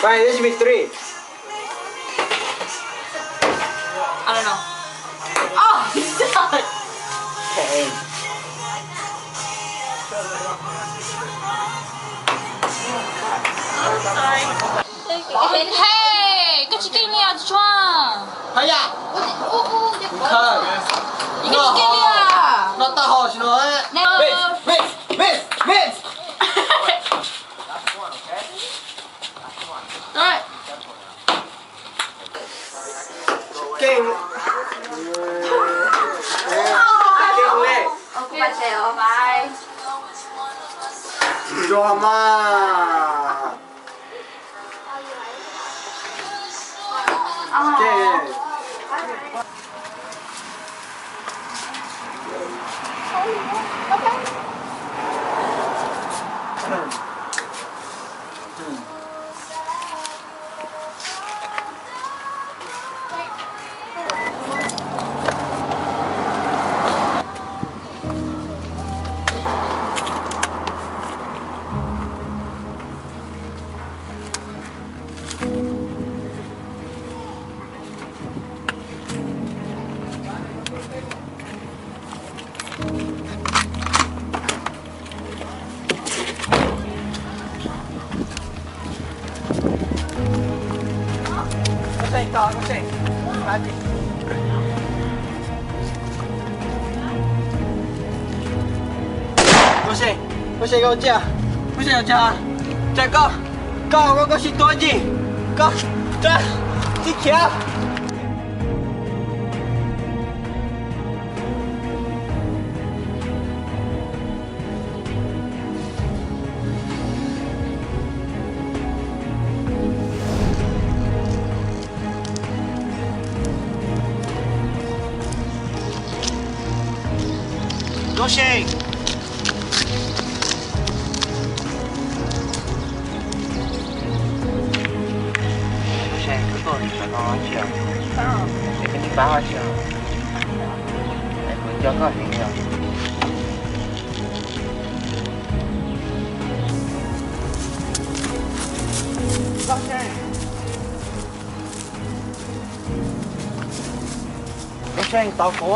Five, this should be three. I don't know. Oh, God. Hey, hey, koj tsis keej li os, Tsuag. Haya. Koj tsis keej li os. No tau hau tsis no. Miss, miss, miss, miss. Keej. Keej li. Tsuag mas. Koj se, koj se, koj cia, koj se, koj cia, koj, koj, koj sib tua ci, koj, sib khiav. Koj se, koj se, koj tuaj tom no tsi? Es koj nij pab tsi? Es kuv nco koj heev os. Koj se, tau kuv.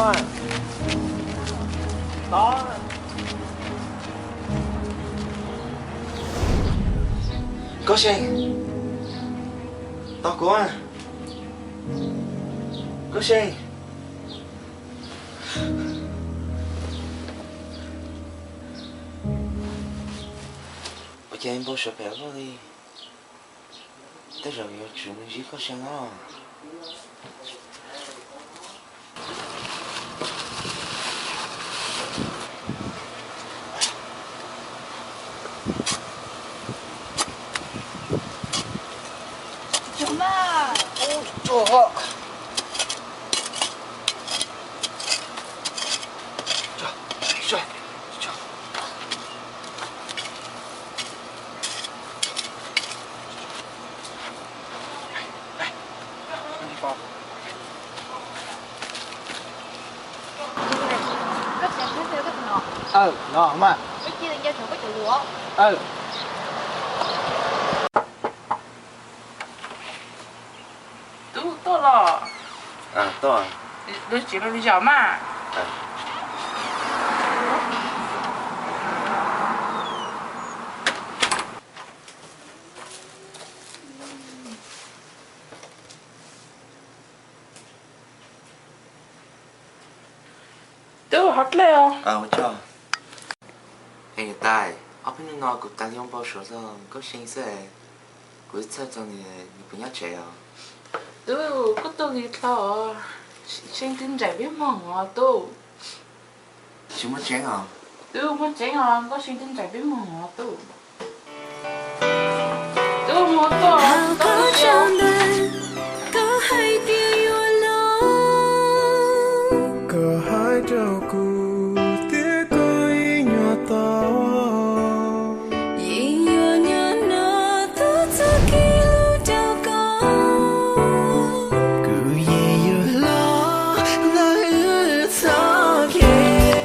Koj se, tau kuv. Koj se. Ua cas npau suav phem luaj li. Tej zaum yuav tsum mus ntsib Koj Seej os. Aw, no mas. Tub tuaj los? Tuaj. Lub tsev no li zos mas. Tub, hov dlej os. Ua tsaug. Es niam tais, ob peb hnub no kuv tas li ua npau suav txog Nkauj See xwb es kuv txhawj txog nws, nws puas nyob tsev os? Tub, koj tuaj li dhau os. See twb nraim peb moog os tub. Tsis muaj tseeb os? Tub, muaj tseeb os, Nkauj See twb nraim peb moog os tub. Tub, mus tuaj, tub, koj hais tias yuav los, koj hais rau kuv tias koj yeej yuav tau, yeej yuav nyob no tub, txoj kev hlub rau koj, kuv yeej yuav hlob ntawm wb txoj kev.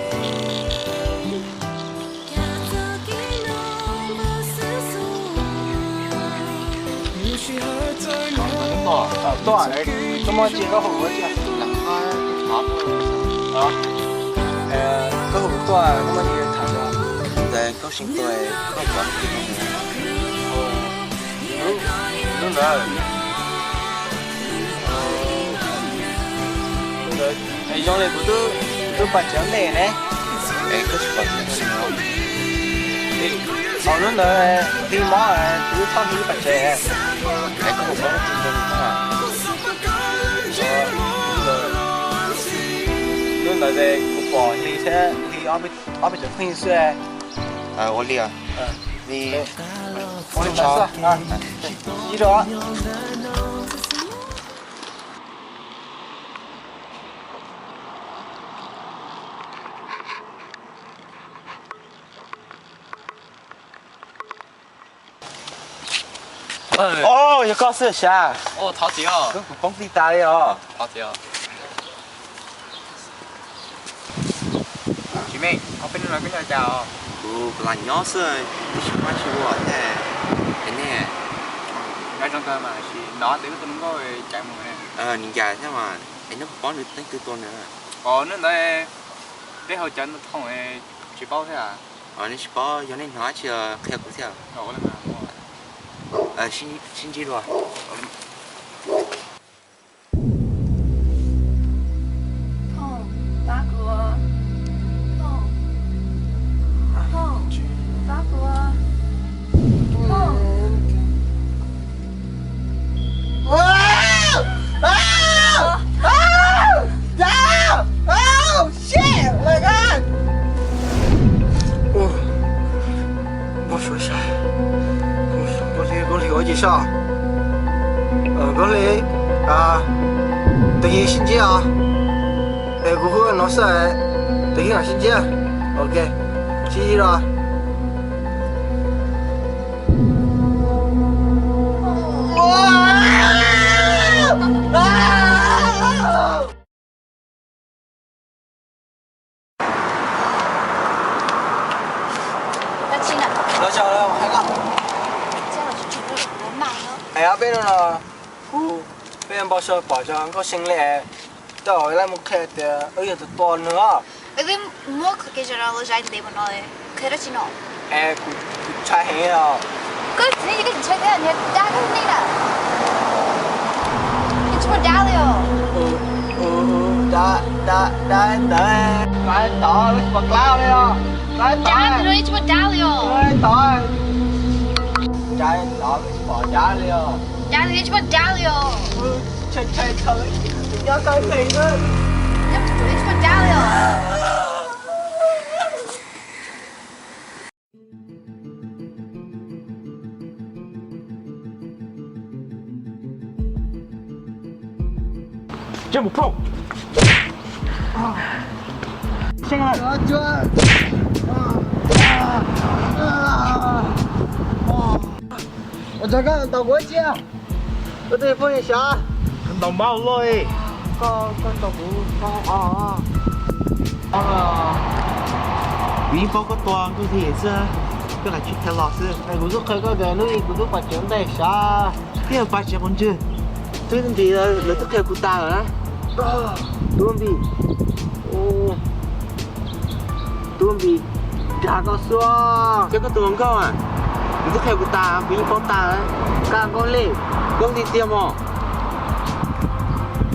Cas txoj kev no Tuaj, koj muaj tsi koj hu kuv thiab. Koj hu kuv tuaj, koj muaj tsi tham. Ntawd koj sib tuaj, koj pom hnub ntawd. Hnub ntawd, zoo li kuv twb, kuv twb pais tsev ntej ne. Es koj tsis pom tus ntawd. Hnub ntawd hli mob, kuv twb thauj hli pais tsev. Es koj puas paub tus ntawd? Hnub ntawd ces kuv pom hli thiab hli ob peb cov pheej xwb. Ua li, ua li ntawd xwb. Ib rau. Yog koj xwb sav. Kuv poob tij tas li os. Tsis meej, ob peb hnub no koj nyob cas os? Kuv lam nyob xwb, twb tsis muaj tsi ua thiab. Es nej? Nyob zoo kawg mas, tab sis hnov tias koj tus hluas nkauj caiv mus ne. Nws cas thiab mas, es neb puas paub nws leej twg tua nws? Os, hnub ntawd peb haus cawv ntau thooj tsis paub thiab. Os, nej tsis paub, yog nej hnov dab tsi qhia kuv thiab. Sib ntsib dua. Phooj, pab kuv. Phooj, phooj, pab kuv. Phooj. Npauj suav sab, Nkauj Hli, Nkauj Hli ua cas soj? Nkauj Hli, tus yig sib ntsib os. Es kuv hu no xwb, tus yig no sib ntsib. Ok, sib ntsib los. Los tso, hais koj. Es ob peb hnub no kuv, peb npau suav pom cov nkauj see li, twb ua laj mus qhia tias wb yog tus tua nws os. Muab qhov kev zam no los zais ntev mus no, qhia dab tsi no? Es kuv, kuv ntshai heev os. Koj txiv, koj tsis ntshai thiab, nws dag koj li na. Nws tsis muaj dab li os. Dab, dab, dab ntawd, dab tod, tsis pom dab li os. Dab tod, tsis muaj dab li os. Dab tod, dab tod, tsis pom dab li os. Dab li tsis muaj dab li os. Ntshai ntshai kawg, nyob kawg nkees xwb. Tsis muaj dab li os. Ua tsaug koj ntaus kuv ib tsi. Koj twb phooj ywg sav. Ntaus npaub loj. Koj, koj ntaus kuv, kuv yeej paub koj tua Nkauj Hli xwb, koj lam tsis qhia los xwb. Kuv twb qhia koj tias hnub ib kuv twb pais tsev ntej sav. Twb yog pais tsev qhov ntswg, twb nti lawv twb qhia kuv tas lawm na. Tub Npis, Tub Npis, dag koj xwb. Thiab koj tus hluas nkauj, nws twb qhia kuv tas, kuv yeej paub tas lawm. Nkauj Hli, Nkauj Hli tiag mog.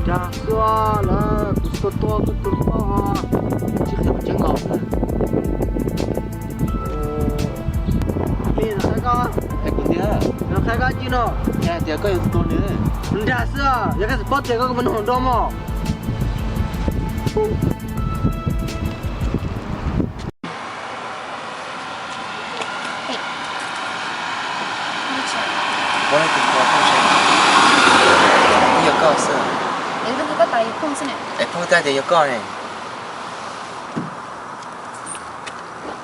Dag xwb lawm, kuv tsis tau tua koj tus hluas nkauj, tsis qhia qhov tseeb los xwb. Qhia koj, qhia koj tsi no, qhia tias koj yuav tua nws. Dag xwb, yog koj tsis paub tias koj mus nug hluas nraug mog. Ua tus tua phooj ywg, yog koj xwb. Es phooj ywg tias yog koj ne.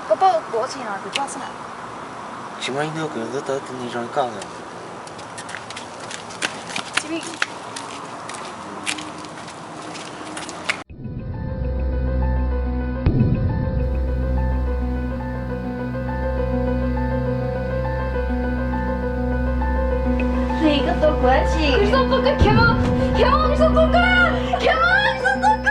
Koj paub kuv ua tsi no kuv coj xwb na. Tsis muaj ib hnub kuv yuav tau tus neeg zoo li koj lawm. Hli, koj tua Ua tsi? Koj txhob pom koj khiav, khiav, koj txhob pom koj, khiav, koj txhob pom koj.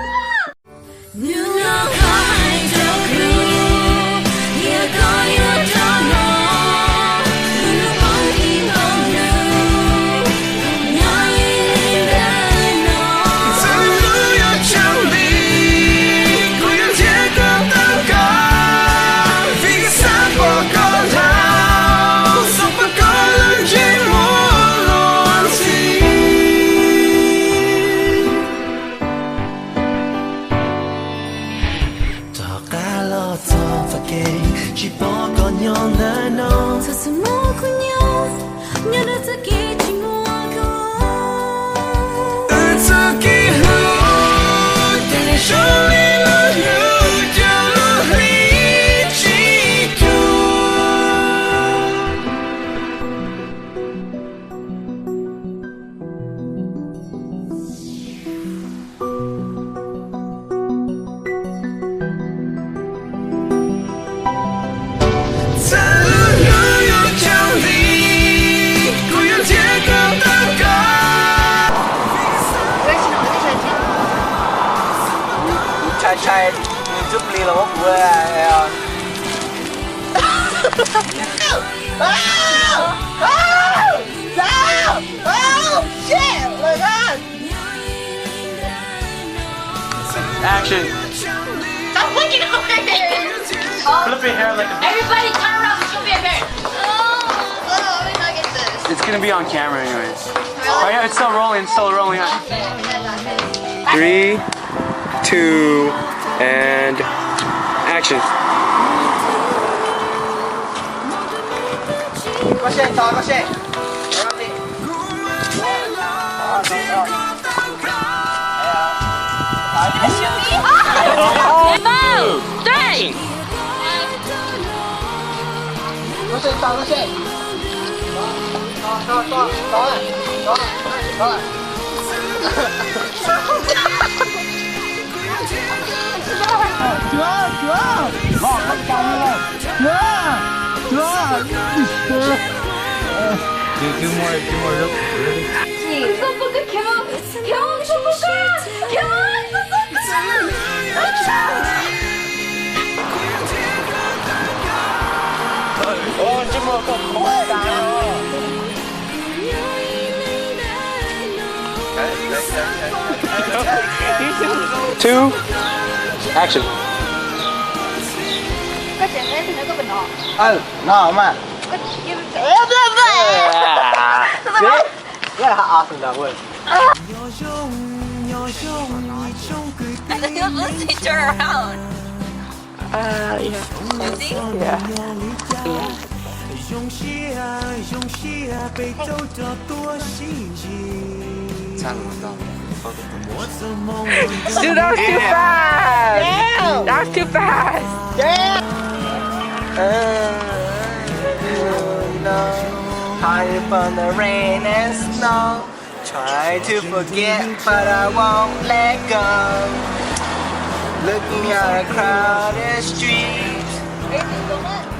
Tom qab los txog txoj kev tsis pom koj nyob ntawm no, txhua txhua mus kuv nyob, nyob rau txoj kev tsis muaj koj. Wb txoj kev hlub ces zoo li lub hnub cov lub hli tsis cuag. Txawm lub hnub yuav tsaus nti, kuv yuav nrhiav kom tau koj. Kuv ntshai ntshai nws ntxub plig los muab kuv. Action. Stop looking over there. Flip your hair like a Everybody turn around, show me a bear. Oh, oh, let me not get this. It's gonna be on camera anyways. Oh yeah, it's still rolling, it's still rolling. Three, two, and action. Koj seb, koj seb. Three. Dude, do more, do more, really. Two, action. Koj tseem qhia tus no koj puas hnov? Aw, hnov mas. Koj tseem qhia. Awesome, that was. Turn around. Uh, yeah. Lindsay? Yeah. Dude, that was too fast. Damn. That was too fast. Damn. Hiding from the rain and snow. Try to forget, but I won't let go. Looking at a crowded street,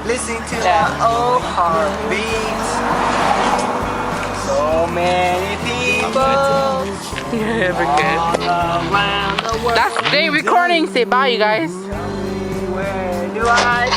listening to my own heartbeat. So many people all around the world. That's, they recording. Say bye, you guys. Where do I